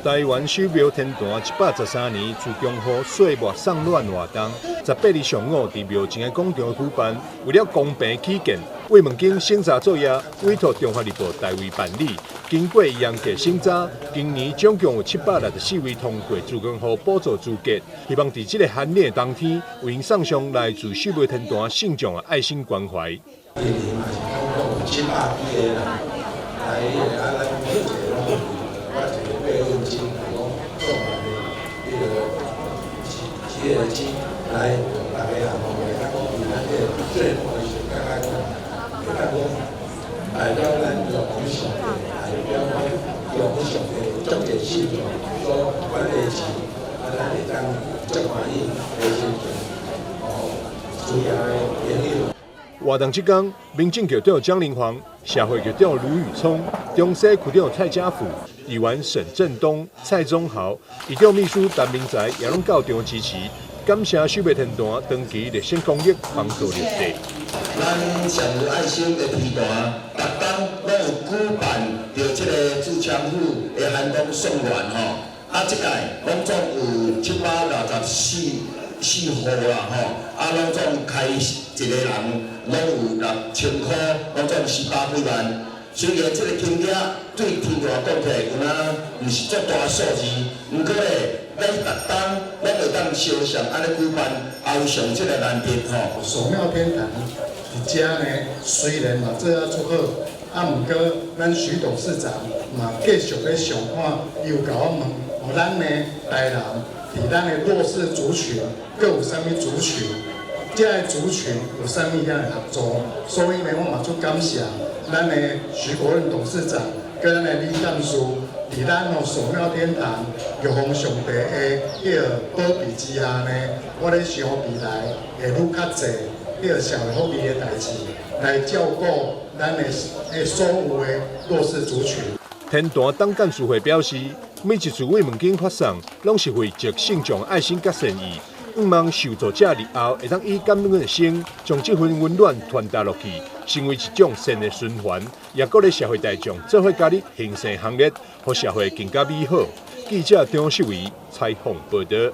台灣守廟天壇113年自強號歲末送暖活動，18日上午佇廟前的廣場舉辦。為了公平起見，慰問金審查作業委託中華日報代為辦理。經過嚴格審查，今年總共有764位通過自強號補助資格。希望佇這个寒冷的冬天，為𪜶送上來自守廟天壇信眾的愛心關懷。今年嘛是總共有700幾個人來，啊，咱每一個攏有發一個慰問金，來講送來的彼个這個金來大家也吼會當講，佇咱這個歲末的時陣，感覺講，會當講代表咱玉皇上帝，代表講玉皇上帝足濟信眾所管的錢，啊，咱會當足歡喜的心情，哦，需要的朋友。活動這工，民政局長江林煌、社會局長盧宇聰、中西區長蔡家福、議員沈振東、蔡宗豪、議長秘書陳明才也攏到場支持，感謝守廟天壇長期熱心公益，幫助綠地。咱上有愛心的天壇，逐冬攏有舉辦著這个自強府的寒冬送暖吼，啊，這屆攏總有764戶啦吼，啊，攏總開一個人攏有6000箍，攏總400幾萬。雖然這個金額對天壇講起來有若毋是足大數字，毋過咧，咱逐冬攏會當相相按呢舉辦，也有上這个難得吼。守廟天壇佇遮呢，雖然嘛做啊足好，啊，毋過咱徐董事長嘛繼續咧想看，又共我問，哦，咱呢台南佇咱的弱勢族群，閣有啥物族群？這个族群有啥物樣的合作？所以呢，我嘛足感謝咱的徐國任董事長，佮咱的李幹事，佇咱吼守廟天壇玉皇上帝的彼个保庇之下呢，我咧想未來會愈較濟彼个社會福利的代誌，來照顧咱的所有的弱勢族群。天壇董幹事會表示，每一次慰問金發送，攏是匯集信眾愛心佮善意，向望受助者日後會當以感恩的心，將這份溫暖傳達落去，成為一種善的循環，也鼓勵社會大眾做伙加入行善行列，予社會更加美好。記者張秀維採訪報導。